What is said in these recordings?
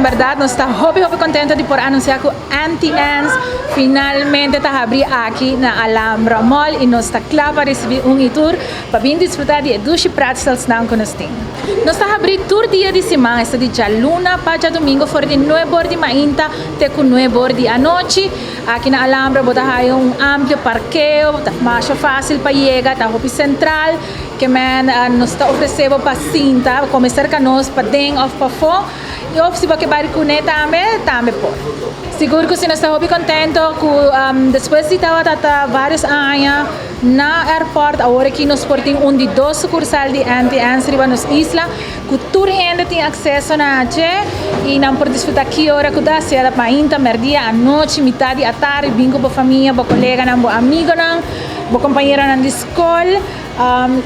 Berdad nos ta hopi hopi contento di por anuncia cu Auntie Anne's finalmente ta habri aki na Alhambra Mall y nos ta cla pa ricibi un y tur pa bin disfruta di e dushi pretzels nan cu nos tin. Nos ta habri tur dia di siman, esta di djaluna pa djadumingo for di nuebe or di mainta te cu nuebe or di anochi. Aki na Alhambra bo ta haya un amplio parkeo, ta masha facil pa yega, ta hopi central. Ke men nos ta ofresé bo pa sinta, kome serka nos paden òf pafó, i òf si bo ke bai kuné tambe, tambe por. Sigur ku si nos ta hopi kontento ku despues di tabata ta vários aña na airport, awor aki nos por tin un di dos sukursal di Auntie Anne's riba nos isla, ku tur hende tin akseso na dje i nan por disfrutá ki ora ku ta, sea ta mainta, mèrdia, anochi, mitá di atardi, bin ku bo famia, bo koleganan, bo amigonan, bo kompañeronan di skol.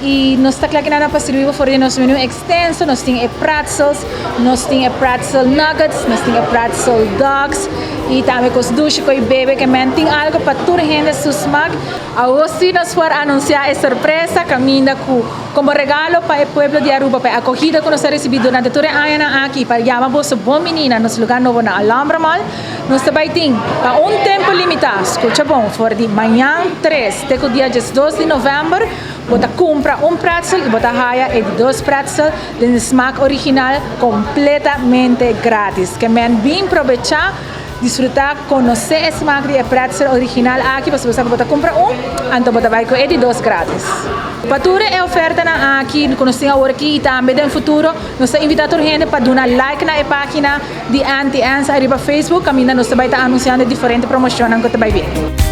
Y nos ta kla kina pa sirbi bo for di nos menu extenso. Nos tin e pretzels, nos tin e pretzel nuggets, nos tin e pretzel dogs y tambe cos dushi cu e bebe ke men tin algo pa tur hende su smaak. Awor si nos por anuncia e sorpresa caminda cu como regalo pa e pueblo di Aruba pa e acogida cu nos a ricibi durante tur e añanan aki pa yama boso bon bini na nos lugar nobo na Alhambra Mall. Nos ta bai tin pa un tempu limitá, skucha bon, for di mañan 3 te ku dia 12 di novèmber, bo ta kumpra un pretzel i bo ta haya e di dos pretzel den e smak original kompletamente grátis. Ke men bin probechá, disfrutá, konosé e smak di e pretzel original aki, pasobra bo sa ku bo ta kumpra un, anto bo ta bai ku e di dos grátis. Pa tur e ofertanan aki ku nos tin awor aki i tambe den futuro, nos ta invitá tur hende pa duna like na e página di Auntie Anne's ariba Facebook, kaminda nos ta bai ta anunsiando e diferente promoshonnan ku ta bai bini.